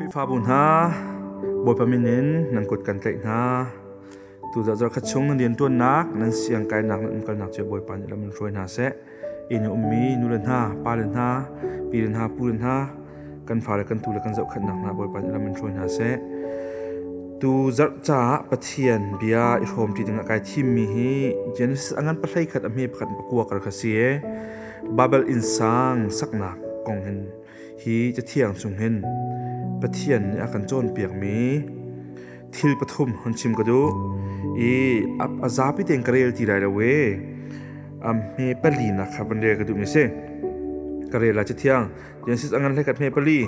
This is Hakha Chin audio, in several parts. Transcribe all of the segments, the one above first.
Khrihfabu hna, Bawipa min in nan kut kan tlaih hna. Tuzarh zarhkhat chung nan rianṭuannak, nan siangkainak, nan umkalnak cio Bawipa nih lam in hruai hna seh. Inn i ummi nule hna, pale hna, pile hna, pule hna, kan fale kan tu le kan zohkhenhnak hna Bawipa nih lam in hruai hna seh. Tu zarh caah Pathian bia i hrawmṭi dingah kai thimmi hi Genesis a ngan pahlei khat a hme pakhat in pakua kar kha si i Babel innsang saknak kong hin hi Cathiang chung hin Pathian nih a kan cawnpiakmi thil pathum hun chim ka duh i a zapi tein ka rel ti lai lo e. A hme palinak kha van rel ka duhmi si. Ka rel lai Cathiang Genesis a ngan hlei khat hme pali.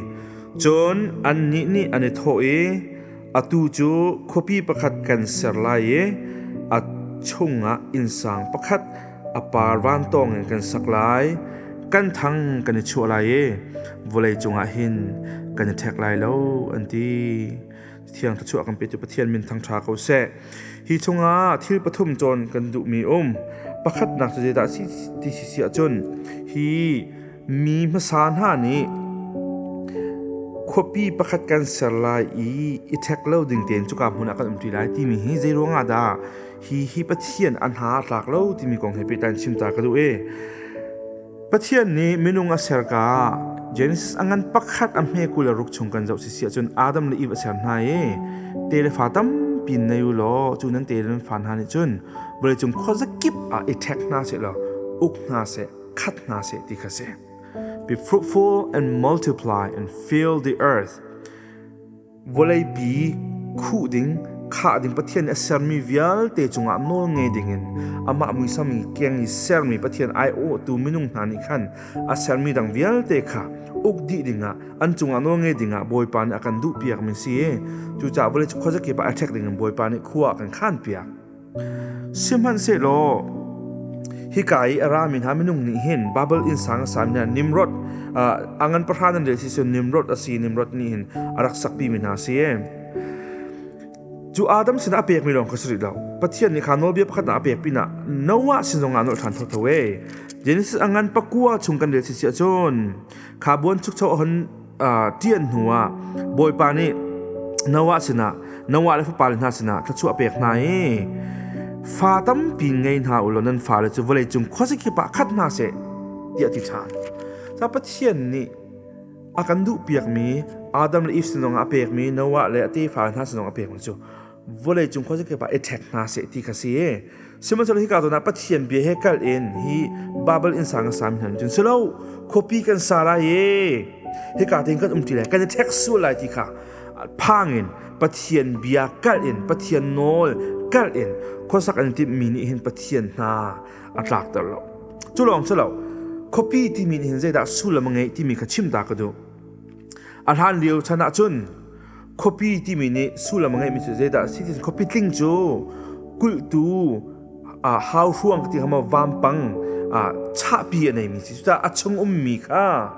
Cun annih nih an i thawh i atu cu khuapi pakhat kan ser lai i a chungah innsang pakhat a par vantawng in kan sak lai. Kan thang kan i chuah lai i vawlei cungah hin kan i ṭhek lai lo, an ti. Thiang thluachuah kan petu Pathian min thangṭha ko seh. Hi chungah thil pathum cawn kan duhmi um. Pakhatnak cu zeidah si ti si si ahcun hi mi hmasa hna nih khuapi pakhat kan ser lai i i ṭhek lo ding tein cuka hmun ah kan umṭi lai timi hi zei ruangah dah hi hi Pathian an hna a tlak lo timi kong he pehtlai in chim ta ka duh i Pathian nih minung a ser ka Genesis a ngan pakhat a hme 26 chung kan zoh sisi ahcun Adam le Eve a ser hna i te le fa tampi nei u law cu nan te le nan fa hna nih cun vawleicung khuazakip ah i ṭhek hna seh law uk hna seh khat hna seh ti kha si. Be fruitful and multiply and fill the earth. Vawleipi khuh ding, khah ding Pathian nih a sermi vialte cungah nawl ngei dingin amah muisam i keng i sermi Pathian aiawhtu minung hna nih khan a sermi dang vialte kha uk dih dingah an cungah nawl ngei dingah Bawipa nih a kan duhpiakmi si. Cucaah vawlei cu khuazakip ah a ṭhek dingin Bawipa nih khua a kan khanpiak. Sihmanhsehlaw hika i a rami hna minung nih hin Babel innsang a sami hna Nimrod a ngan pahra nan rel si cun Nimrod a si. Nimrod nih hin a rak sakpimi hna a si. Cu Adam sinah a pekmi lawng kha si rih lo. Pathian nih kha nawlbia pakhat ah a pek pinah Noah sin zongah a nolh ṭhan thotho e. Genesis a ngan pakua chung kan rel si si ahcun kha buanchukcho a hon ṭian hnuah Bawipa nih Noah sinah Noah le fapale hna sinah thluachuah a pek hna i fa tampi ngei hna u law nan fale cu vawleicung khuazakip ah khat hna seh tiah a ti ṭhan. Ca Pathian nih a kan duhpiakmi Adam le Eve sin zongah a pekmi Noah le a tefa hna sin zongah a pekmi cu vawleicung khuazakip ah i ṭhek hna seh ti kha si. Sihmanhsehlaw hika zawn ah Pathian bia he kal in hi Babel innsang a sami hna nih cun si lo, khuapi kan sa lai i hika tein kan umṭi lai, kan i ṭhek sual lai ti kha phang in Pathian bia kalh in Pathian nawl kalh in khuasak an i timhmi nih hin Pathian hna a tlakter lo. Cu lawng si lo, khuapi timi nih hin zeidah sullam a ngeih timi kha chim ta ka duh. A hlan lio chan ah cun Khuapi timi nih sullam a ngeihmi cu zeidah a si ti khuapi tling cu kulhtu hauhruang ti kha maw vampang chahpi a neimi si. Cucaah a chung ummi kha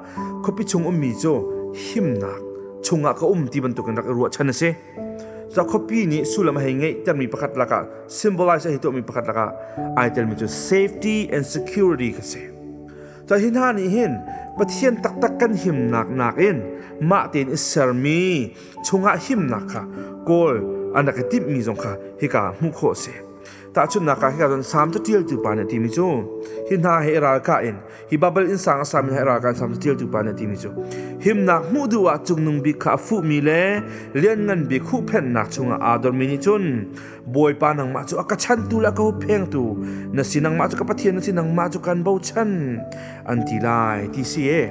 khuapi chung ummi cu himnak chungah ka um ti bantukin rak i ruahchan a si. Cucaah khuapi nih sullam a hei ngeihtermi pakhat lakah symbolize a hei tuahmi pakhat lakah ai telmi cu safety and security kha si. Ca hi hna nih hin Pathian taktak kan himnak nakin mah tein i sermi chungah himnak kha kawl an rak i timhmi zong kha hika ah hmuh khawh a si. Tahchunhnak ah hika cun Salm caṭialtu pa nih a timi cu hi hna he i ralkah in hi Babel innsang a sami hna i ralkah in Salm caṭialtu pa nih a timi cu himnak hmuh duh ah cungnung bik kha a fuhmi le lianngan bik huhphenhnak chungah aa dormi nih cun Bawipa nangmah cu a ka chantu le a ka hupphengtu na si, nangmah cu ka Pathian na si, nangmah cu kan bochan an ti lai ti si e.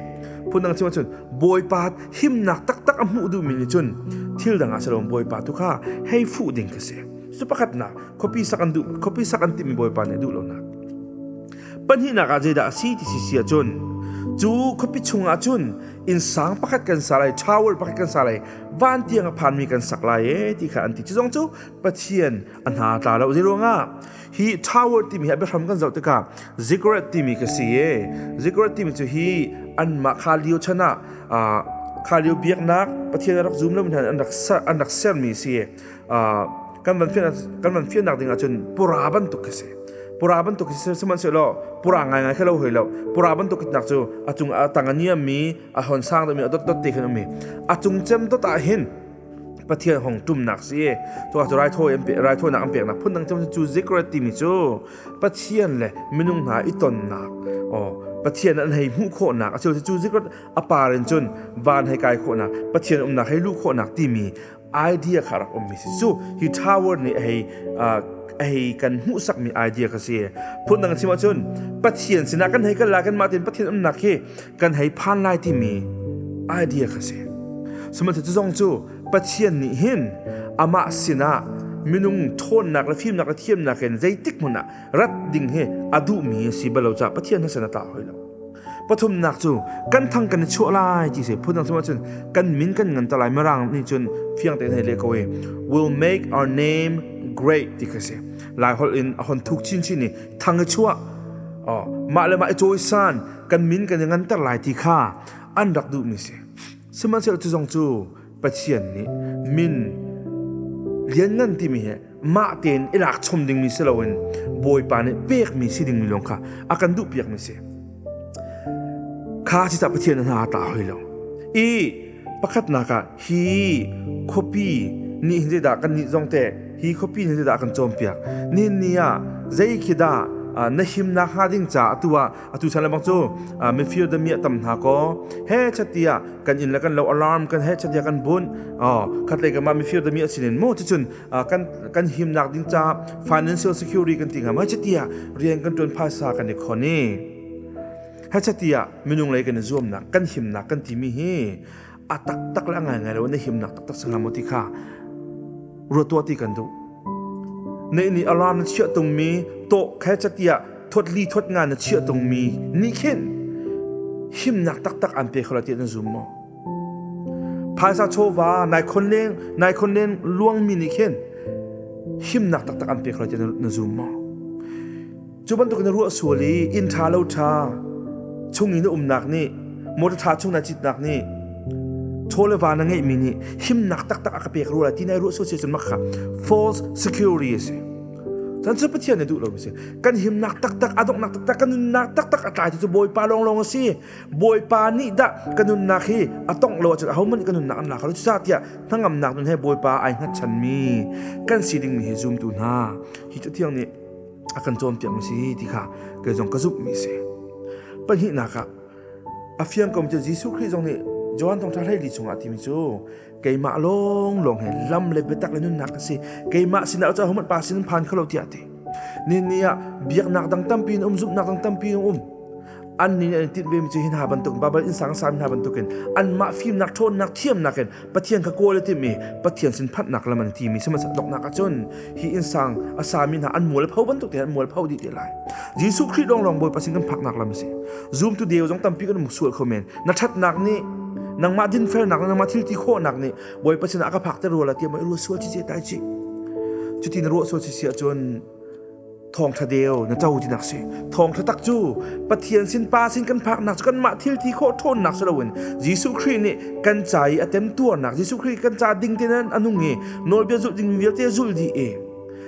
Phundang chim ahcun Bawipa himnak taktak a hmuh duhmi nih cun thil dang ah si lo, Bawipa tu kha hei fuh ding ka si. Cu pakhatnak khuapi sak an duh, khuapi sak an timhmi Bawipa nih a duh lonak. Pahnihnak ah zeidah a si ti si si ahcun cu khuapi chungah cun innsang pakhat kan sa lai, tower pakhat kan sa lai, van tiang a phanmi kan sak lai e ti kha an ti. Cu zong cu Pathian a hna tla lo. Zeiruangah hi tower timi hi a biahram kan zoh tikah ziggurat timi ka si e. Ziggurat timi cu hi anmah kha lio chan ah kha lio biaknak Pathian a rak zum lomi hna an rak sermi si. Kan van fiannak ding ahcun pura bantuk ka si. Pura bantuk khi sihmanhsehlaw pura ngaingai kha lo hoi lo. Pura bantuk nak cu a cung a tang a niammi, a hon sang deuhmi, a dotdot te khin um i a cung cem dot ah hin Pathian hong ṭumnak si. Cu cu raithawi an pe raithawinak an peknak phundang cem cu zikret timi cu Pathian le minung hna i tonnak oh Pathian an hei hmuh khawhnak a cu zikret a par in cun van hei kai khawhnak Pathian umnak hei luh khawhnak timi idea kha rak ummi si cu hi tower nih hei hei kan hmuhsakmi idea kha si. Phundang chim ahcun Pathian sinah kan hei kal lai, kanmah tein Pathian umnak hi kan hei phan lai timi idea kha si. Sihmanhsehlaw cu zong cu Pathian nih hin amah sinah minung ṭhawnnak le fimnak le thiamnak in zeitik hmun ah rat ding hi a duhmi a si bal lo caah Pathian ha san a tah hoi lo. Pathumnak cu kan thang kan i chuah lai ti si. Phundang chim ahcun kan min kan ngan te lai. Mirang nih cun fiang tein hei leh ko i will make our name great ti kha si. Lai holh in a hon thuk chinchin i thang i chuah oh, mah le mah i cawisan kan min kan i nganter lai ti kha an rak duhmi si. Sihmanhsehlaw cu zong cu Pathian nih min lianngan timi hi mah tein i lak chom dingmi si loin Bawipa nih pekmi si dingmi lawng kha a kan duhpiakmi si. Kha si cah Pathian hna a ta hoi lo. I pakhatnak ah hi khuapi nih hin zeidah kan nih zong teh hi khuapi nih zeidah kan cawnpiak. Nihin ni ah zei khi dah na himnak hnga ding ca atu ah atu chan le bang cu mifir damiah tam hna kaw he chatiah kan inn le kan lo alarm kan he chatiah kan bunh khatlei ka ma mifir damiah sinin mu cucun kan kan himnak ding ca financial security kan ti hnga ma chatiah rian kan tuan phaisa kan i khon i he chatiah minung lei kan i zuamnak kan himnak kan timi hi a taktak le a ngaingai lo na himnak taktak sanga maw ti kha ruat tuah ti kan duh. Na nih alarm na chiah tungmi tawh khe chatiah thot li thot nga na chiah tungmi nih khin himnak taktak an pe kho la tiah na zum maw? Phaisa chawva nai khon leng nai khon leng luangmi nih khin himnak taktak an pe kho la tiah na zum maw? Cu bantuk na ruah sual i inn ṭha lo ṭha chung i na umnak nih motor ṭha chung na citnak nih chaw le va na ngeihmi nih himnak taktak a ka pek rua lai ti nai ruah sual si cun mak kha false security a si. Chan cu Pathian nih duh lomi si. Kan himnak taktak, a donghnak taktak, kan nunnak taktak a tlai cu Bawipa lawnglawng a si. Bawipa nih dah kan nunnak hi a tongh lo ahcun ahohmanh nih kan nunnak an la kho lo. Cucaah tiah hnangamnak nun he Bawipa ai hngatchanmi kan si dingmi hi zumtu hna hi Cathiang nih a kan cawnpiakmi si ti kha kei zong ka zumhmi si. Pahnihnak ah a fiang ko cu Jesuh Khrih zong nih Johan thawngṭha 14 chungah timi cu keimah lawnglawng he lam le biatak le nunnak ka si, keimah sinah cu ahohmanh pa sin phan kho lo tiah ti. Ni ni ah biaknak dang tampi in um, zumhnak dang tampi in um, an nih an tinh vemi cu hi hna bantuk Babel inn sang sami hna bantukin anmah fimnak ṭhawnnak thiamnak in Pathian kha kawl a timh i Pathian sin phanhnak lam an timi sihmanhsehlaw donghnak ahcun hi inn sang a sami hna an mual pho bantuk te an mual pho dih te lai. Jesuh Khrih lawnglawng Bawipa sin kan phaknak lam a si. Zumtu deu zong tampi kan um sual kho men. Na ṭhatnak nih nangmah dinfelnak le nangmah thil ti khawhnak nih Bawipa sinah a ka phak te rua la tiah maw i ruah sual ci tai ci. Cuti na ruah sual ci si ahcun thawngṭha deu na co tinak si. Thawngṭha tak cu Pathian sin Pa sin kan phaknak cu kanmah thil ti khawh ṭhawnnak si loin Jesuh Khrih nih kan ca i a temtuarnak, Jesuh Khrih kan ca ding tein a nung i nawlbia zulh dingmi vialte zulh dih i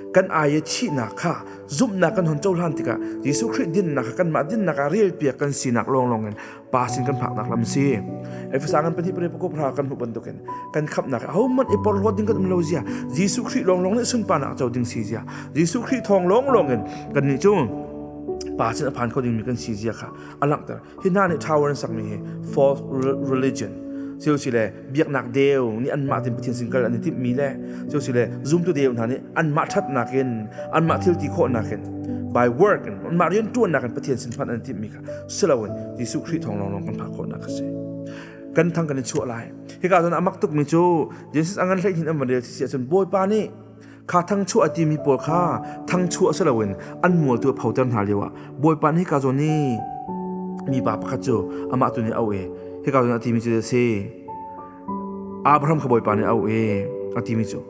kan ai i thihnak kha zumhnak kan hon cohlan tikah Jesuh Khrih dinnak kha kanmah dinnak ah relpiak kan sinak lawnglawng in Pa sin kan phaknak lam si. Efesa ngan pahnih pariat pakua pahra kan hmuh bantukin kan khamhnak ahohmanh i porhlawt ding kan um lo zia, Jesuh Khrih lawnglawng nih sunparnak co ding si zia, Jesuh Khrih thawng lawnglawng in kannih cu Pa sin a phan kho dingmi kan si zia kha a langhter. Hi hna nih tower an sakmi hi false religion cu si le biaknak deu nih anmah tin Pathian sin kal an i timhmi le cu si le zumtu deu hna nih anmah ṭhatnak in anmah thil ti khawhnak in by work in anmah rianṭuannak in Pathian sin hmanh an i timhmi kha si loin Jesuh Khrih thawng lawnglawng kan phak khawhnak a si. Kan thang kan i chuah lai. Hika cun a mak tukmi cu Jesus a ngan hleihnin an van rel si ahcun Bawipa nih kha thangchuah a timi pawl kha thangchuah si loin an mual tu a photer hna lioah Bawipa nih hika zawn i mipa pakhat cu amah tu nih a auh i hika zawn a timi cu a si. Abraham kha Bawipa nih a auh i a timi cu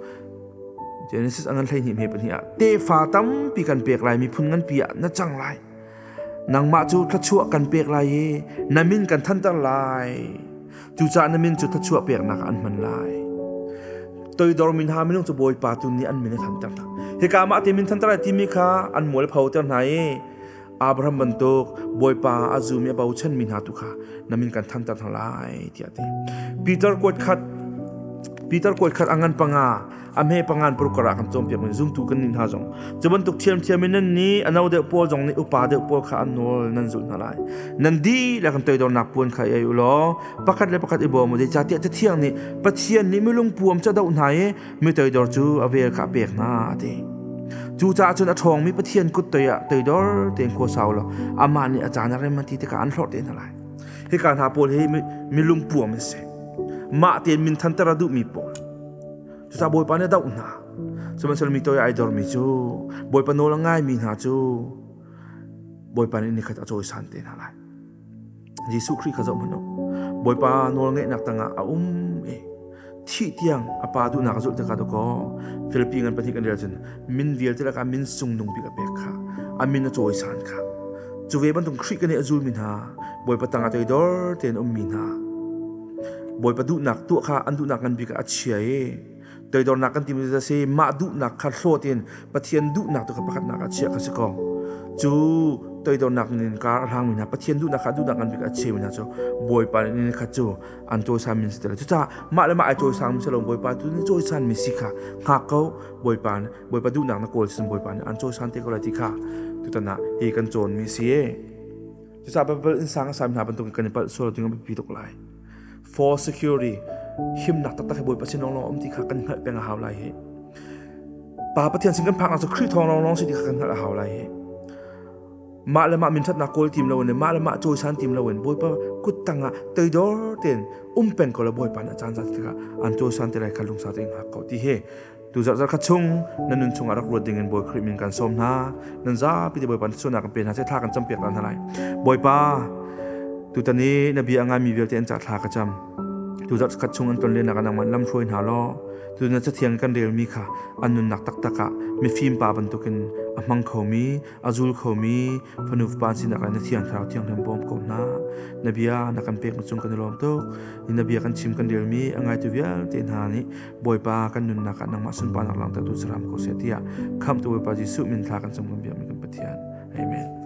Genesis a ngan 12 hme pahnih ah tefa tampi kan pek lai, miphun nganpi ah na cang lai. Nangmah cu thluachuah kan pek lai i na min kan thanter lai. Cucaah na min cu thluachuah peknak ah an hman lai. Toidor mi hna minung cu Bawipa tu nih an min a thanter hna. Hika mah te min thantar ai timi kha an mual photer hna i Abraham bantuk Bawipa a zum i a bochanmi hna tu kha na min kan thanter hna lai tiah a ti. Peter kuat khat Peter kuat khat a ngan panga a hme pangan paruk ah kan cawnpiak mi zumtu kan nih hna zong cu bantuk thiamthiam in nan nih a no deuh pawl zong nih upa deuh pawl kha an nawl nan zulh hna lai. Nan dihlak in toidornak puan kha i ei u law pakhat le pakhat i bawm u, zeicahtiah Cathiang nih Pathian nih milung puam ca doh hna i mi toidor cu a vel kha a pek hna a ti. Cucaah cun a ṭhawngmi Pathian kut toi ah toidor tein khua sau law amah nih a caan a rem a ti tikah an hlorh te hna lai. Hika hna pawl hi milung puam an si. Mah tein min thanter a duhmi pawl. Cucaah Bawipa nih a doh hna. Sihmanhsehlaw mi toi ai dormi cu Bawipa nawl a ngaimi hna cu Bawipa nih nikhat a cawisan te hna lai. Jesuh Khrih kha zoh hmanh u. Bawipa nawlngeihnak tangah a um i thih tiang a pa duhnak a zulh tikah dakaw Filipi ngan pahnih kan rel cun min vialte lakah min sungnung bik a pek kha a min a cawisan kha cu ve bantuk Khrih kan i a zulmi hna Bawipa tangah toidor tein ummi hna Bawipa duhnak tuah kha an duhnak ngan bik ah a chia i toidornak kan timi cu si mah duhnak kha hlawt in Pathian duhnak tu kha pakhatnak ah chiah kha si ko. Cu toidornak nin kar a hlangmi hna Pathian duhnak kha duhnak ngan bik a chiami hna cu Bawipa nih ni khat cu an cawisan min si te lai. Cucaah mah le mah ai cawisang mi si lo Bawipa tu nih cawisan mi si kha hngak ko. Bawipa Bawipa duhnak na kawl sin Bawipa nih an cawisan te ko lai ti kha tutan ah hi kan cawn mi si. Cucaah Bible innsang a sami hna bantukin kan i palh sual ding a biapi tuk lai. For security, himnak taktak hi Bawipa sin lawnglawng um ti kha kan hngalh peng a hau lai hi. Pa Pathian sin kan phaknak cu Khrih thawng lawnglawng si ti kha kan hngalh a hau lai hi. Mah le mah minṭhatnak kawl tim loin le mah le mah cawisan tim loin Bawipa kut tangah toidor tein um peng ko la Bawipa nih a caan zat tikah an cawisan te lai kha lungsa tein hngak ko ti hi Tu zarh zarh khat chung nan nun chungah rak ruat dingin Bawi Khrih min kan sawm hna. Nan zapi te Bawipa sualnak kan pe hna seh thla kan campiak hna lai. Bawipa, tutan i na bia a ngaimi vialte an cah thla ka cam. Tu zarh khat chung an ton lennak ah nangmah lam hruai hna law tu na cathiang kan relmi kha an nunnak taktak ah mifim pa bantukin a hmang khomi a zul khomi fanu fapa sinak ah na thiang thlarau thianghlim bawm ko hna. Na bia na kan pek cung kan i lawm tuk. Na bia kan chim kan relmi a ngaitu vialte hna nih Bawipa kan nunnak ah nangmah sunparnak langhtertu saram ko seh tiah khamhtu Bawipa Jesuh min thla kan cam kan biakmi kan Pathian. Amen.